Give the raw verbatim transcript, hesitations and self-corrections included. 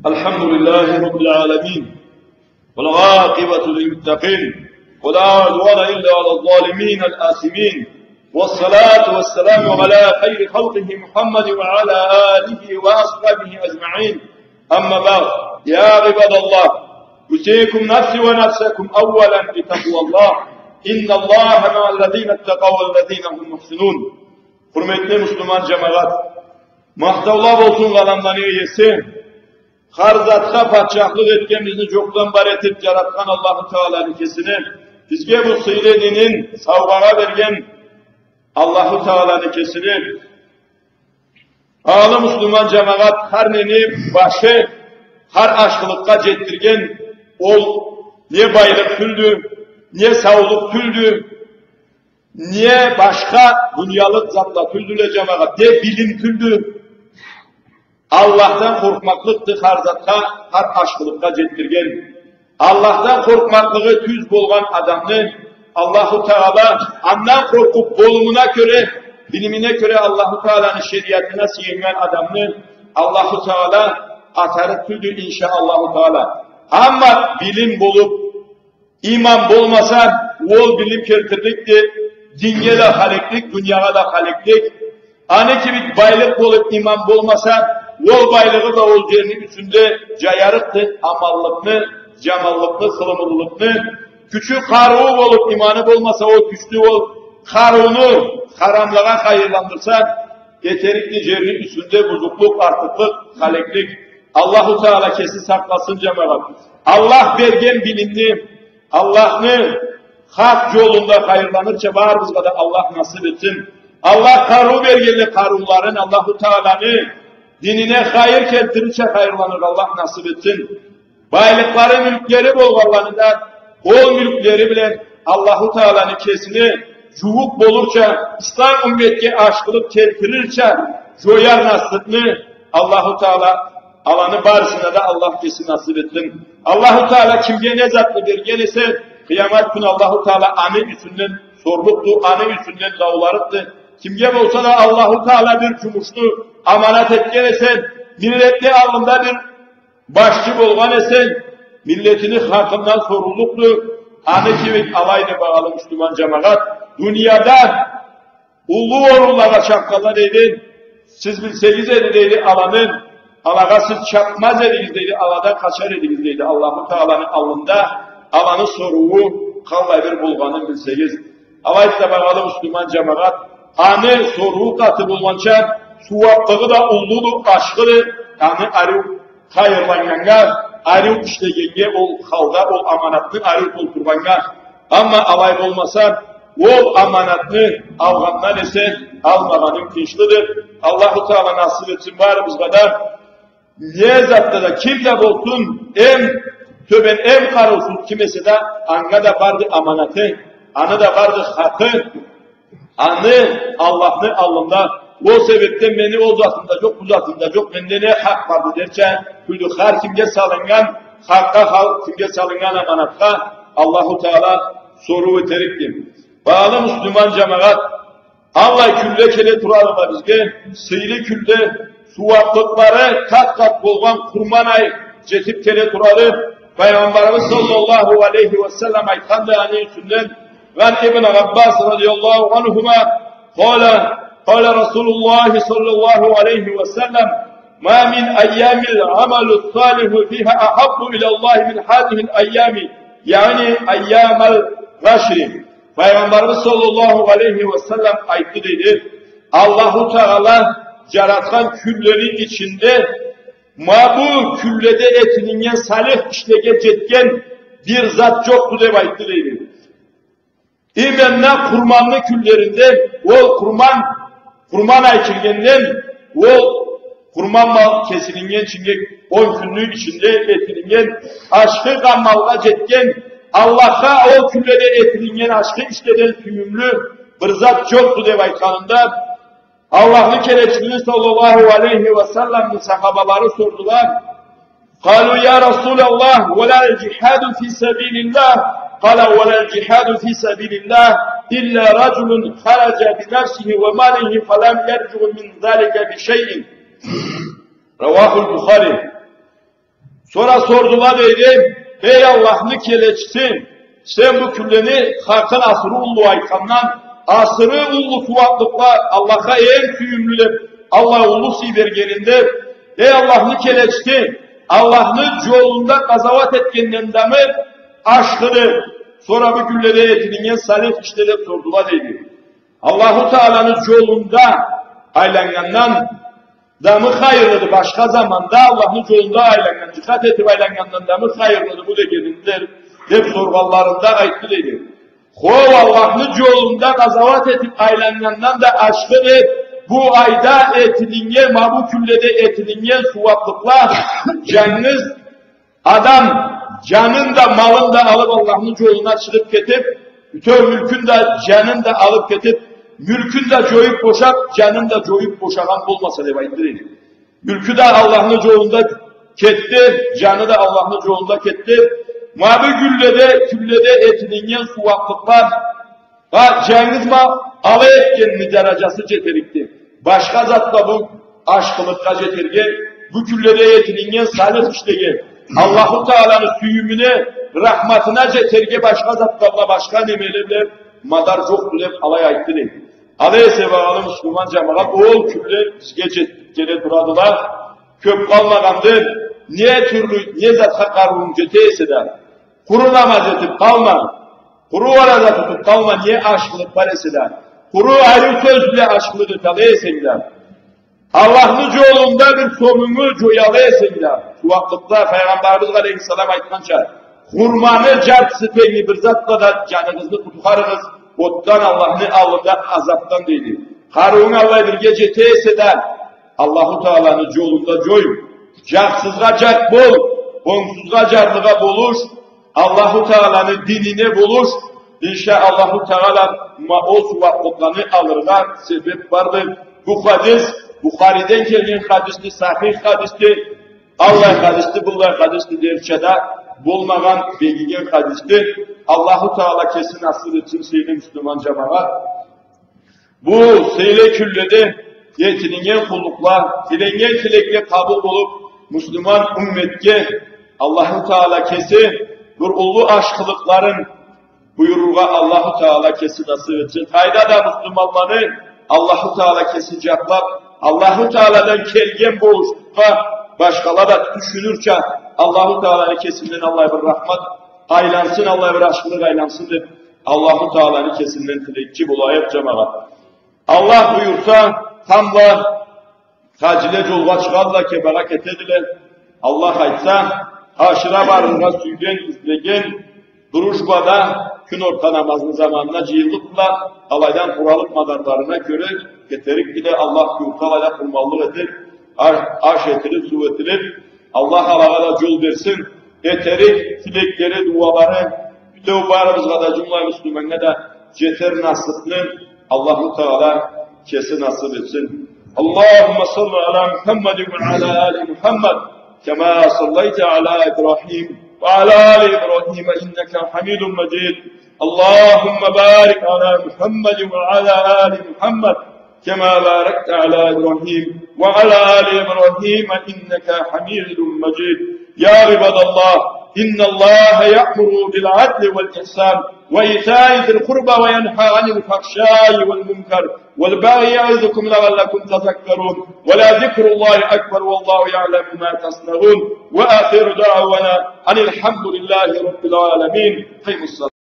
الحمد لله رب العالمين، والعاقبة للمتقين، ولا عدوان إلا على الظالمين الآثمين، والصلاة والسلام على خير خلقه محمد وعلى آله وأصحابه أجمعين. أما بعد، يا عباد الله، أوصيكم نفسي ونفسكم أولا بتقوى الله. إن الله مع الذين اتقوا والذين هم محسنون. Хурметли муслиман джамагъат, махтаула болсун аламланы иеси, хар затха патчахлыкъ этген, бизни джокъдан бар этиб джаратхан Аллаху Тааланы кесине, бизге бу сыйлы динин саугъагъа берген Аллаху Тааланы кесине. Багъалы муслиман джамагъат, хар нени башы хар ашхылыкъгъа джетдирген ол не байлыкъ тюлдю, не саулукъ тюлдю, не башха дуниялыкъ затла тюлдюле, джамагъат, не билим тюлдю. Аллахдан къоркъмакълыкъды хар затха, хар ашхылыкъгъа джетдирген. Аллахдан къоркъмакълыгъы тюз болгъан адамны Аллаху Таала, андан къоркъуб, болумуна кёре, билимине кёре Аллаху Тааланы шериатына сюеннген адамны Аллаху Таала атарыкъ тюлдю, иншаАллаху Таала. Амма билим болуб, иман болмаса, ол билим келтирликди динге да халеклик, дуниягъа да халеклик. Аны кибик байлыкъ болуб, иман болмаса, ол байлыгъы да ол джерни юсюнде джаярыкъды аманлыкъны, джаманлыкъны, хылымылылыкъны. Кючю, къарыуу болуб, иманы болмаса, ол кючлю ол къарыуну харамлагъа хайырландырса, этерикди джерни юсюнде бузукълукъ, артыкълыкъ, халеклик. Аллаху Таала кеси сакъласын, джамагъат. Аллах берген билимни, Аллахны хакъ джолунда хайырланырча барыбызгъа да Аллах насыб этсин. Аллах къарыу бергенле къарыуларын Аллаху Тааланы динине хайыр келтирирча хайырланыргъа Аллах насыб этсин. Байлыкълары, мюлклери болгъанланы да ол мюлклери бла Аллаху Тааланы кесине джууукъ болурча, ислам умметге ашхылыкъ келтирирча джояр насыбны Аллаху Таала аланы барысына да Аллах кеси насыб этсин. Аллаху Таала кимге не затны берген эсе, къыямат кюн Аллаху Таала аны юсюнден сорлукъду, аны юсюнден дауларыкъды. Кимге болса да Аллаху Таала бир джумушну аманат этген эсе, миллетни аллында бир башчы болгъан эсе, миллетини хакъындан сорлукъду. Аны кибик алайды, багъалы муслиман джамагъат. Дунияда уллу орунлагъа чапханла, дейди, сиз билсегиз эди, дейди, аланы, алагъа сиз чапмаз эдигиз, дейди, аладан къачар эдигиз, дейди. Аллаху Тааланы аллында аланы соруу къаллай бир болгъанын билсегиз. Алайды да, багъалы муслиман джамагъат, аны соруу къаты болгъанча, сууаблыгъы да уллуду, ашхыды, аны ариу хайырланнганнга, ариу ишлегеннге, ол халда ол аманатны ариу толтургъаннга. Амма алай болмаса, ол аманатны алгъандан эсе, алмагъаныу тынчлыды. Аллаху Таала насыб этсин барыбызгъа да. Не затда да, ким да болсун, эм тёбен, эм къарыусуз ким эсе да, анга да барды аманаты, аны да барды хакъы. Аны Аллахны аллында, ол себебден мени ол затым да джокъ, бу затым да джокъ, менде не хакъ барды дерча тюлдю. Хар кимге салыннган хакъгъа, хар кимге салыннган аманатха Аллаху Таала соруу этерикди. Багъалы муслиман джамагъат, аллай кюнле келе турады бизге, сыйлы кюнле, сууаблыкълары къат-къат болгъан Къурман ай джетиб келе турады. Пайгъамбарыбыз саллаллаху алейхи ва саллам айтханды аны юсюнден, عن ابن عباس رضي الله عنهما قال، قال رسول الله صلى الله عليه وسلم: ما من أيام العمل الصالح فيها أحب إلى الله من هذه الأيام، يعني أيام العشر. Пайгъамбарыбыз саллаллаху алейхи ва саллам айтды, дейди, Аллаху Таала джаратхан кюнлени ичинде ма бу кюнледе этилиннген салих ишлеге джетген бир зат джокъду, деб айтды, дейди. Именно Къурманны кюнлеринде, ол Къурман, Къурман ай киргенден, ол Къурман мал кесилиннгинчинге он кюнню ичинде этилиннген ашхы къамалгъа джетген, Аллахха ол кюнледе этилиннген ашхы ишледен сюйюмлю бир зат джокъду, деб айтханында, Аллахны келечиси саллаллаху алейхи ва салламны сахабалары сордула: قالوا: يا رسول الله، ولا الجهاد في سبيل الله؟ قال: ولا الجهاد في سبيل الله إلا رجل خرج بنفسه وماله فلم يرجع من ذلك بشيء. رواه البخاري. Сора сордула, дейди: «Эй Аллахны келечиси, сен бу кюнлени хакъын асыры уллу айтхандан, асыры уллу сууаблыкъла, Аллахха эм сюйюмлю деп, Аллах уллу сый бергенинде, эй Аллахны келечиси, Аллахны джолунда къазауат этгенден дамы ашхыды?» Сора бу кюнледе этилиннген салих ишле деп сордула, дейди. Аллаху Тааланы джолунда айланнгандан дамы хайырлыды, башха заманда Аллахны джолунда айланнган, джихад этиб айланнгандан дамы хайырлыды бу дегенинде, деп соргъанларында айтды, дейди: «Хоу, Аллахны джолунда къазауат этиб айланнгандан да ашхыды бу айда этилиннген, ма бу кюнледе этилиннген сууаблыкъла, джангыз адам джанын да, малын да алыб Аллахны джолуна чыгъыб кетиб, бютеу мюлкюн да, джанын да алыб кетиб, мюлкюн да джоюб бошаб, джанын да джоюб бошагъан болмаса», — деб айтды, дейди. Мюлкю да Аллахны джолунда кетди, джаны да Аллахны джолунда кетди. Ма бу кюнледе, кюнледе этилиннген сууаблыкъла Ха, джангыз ма алай этгенни даражасы джетерикди. Башха затла бу ашхылыкъгъа джетерге, бу кюнледе этилиннген салих ишлеге, Аллаху Тааланы сюйюмюне, рахматына джетерге башха затла бла, башха немеле бла мадар джокъду деб алай айтды, дейди. Алай эсе, багъалы муслиман джамагъат, ол кюнле бизге джетиб келе турадыла. Кёб къалмагъанды, не тюрлю, не затха къарыуунг джете эсе да, къуру намаз этиб къалма. Къуру ораза тутуб къалма, не ашхылыкъ бар эсе да. Къуру ариу сёз бла ашхылыкъ эталлыкъ эсенг да, Аллахны джолунда бир сомунгу джояллыкъ эсенг да, сууаблыкъда Пайгъамбарыбыз алейхиссалам айтханча, хурманы джартысы тенгли бир затла да джаныгъызны къутхарыгъыз отдан, Аллахны аллында азабдан, дейди. Къарыуунг аллай бирге джете эсе да, Аллаху Тааланы джолунда джой. Джакъсызгъа джакъ бол, онгсузгъа джарлыгъа болуш, Аллаху Тааланы динине болуш, инша Аллаху Таала, ма ол сууаблыкъланы алыргъа себеб барды. Бу хадис Бухариден келген хадисди, сахих хадисди. Аллай хадисди, быллай хадисди дерча да болмагъан, бегиген хадисди. Аллаху Таала кеси насыб этсин, сыйлы муслиман джамагъат. Бу сыйлы кюнледе этилиннген къуллукъла, тиленнген тилекле къабыл болуб, муслиман умметге Аллаху Таала кеси бир уллу ашхылыкъларын буюрургъа Аллаху Таала кеси насыб этсин. Къайда да муслиманланы Аллаху Таала кеси джакълаб, Аллаху Тааладан келген болушлукъгъа башхала да тюшюнюрча, Аллаху Тааланы кесинден аллай бир рахмат айлансын, аллай бир ашхылыкъ айлансын деб, Аллаху Тааланы кесинден тилекчи болайыкъ, джамагъат. Аллах буюрса, тамбла хаджиле джолгъа чыгъадыла, Кебагъа кетедиле. Аллах айтса, ашыра барыргъа сюйген, излеген, Дружбада кюн орта намазны заманына джыйыллыкъдыла, алайдан къуралыб мадарларына кёре кетерикдиле. Аллах буюрса, алайда къурманлыкъ этер, аш, аш этилиб, суу этилиб, Аллах алагъа да джол берсин. Этерик тилеклери, дууалары, бютеу барыбызгъа да, джумла муслиманнга да джетер насыбны Аллаху Таала кеси насыб этсин. اللهم صل على محمد وعلى آل محمد كما صليت على إبراهيم وعلى آل إبراهيم إنك حميد مجيد. اللهم بارك على محمد وعلى آل محمد كما باركت على إبراهيم وعلى آل إبراهيم إنك حميد مجيد. يا عباد الله، إن الله يأمر بالعدل والإحسان وإيتاء ذي القربى وينهى عن الفحشاء والمنكر والبغي يعظكم لعلكم تذكرون. ولذكر الله أكبر والله يعلم ما تصنعون. وآخر دعوانا أن الحمد لله رب العالمين. أقيموا الصلاة.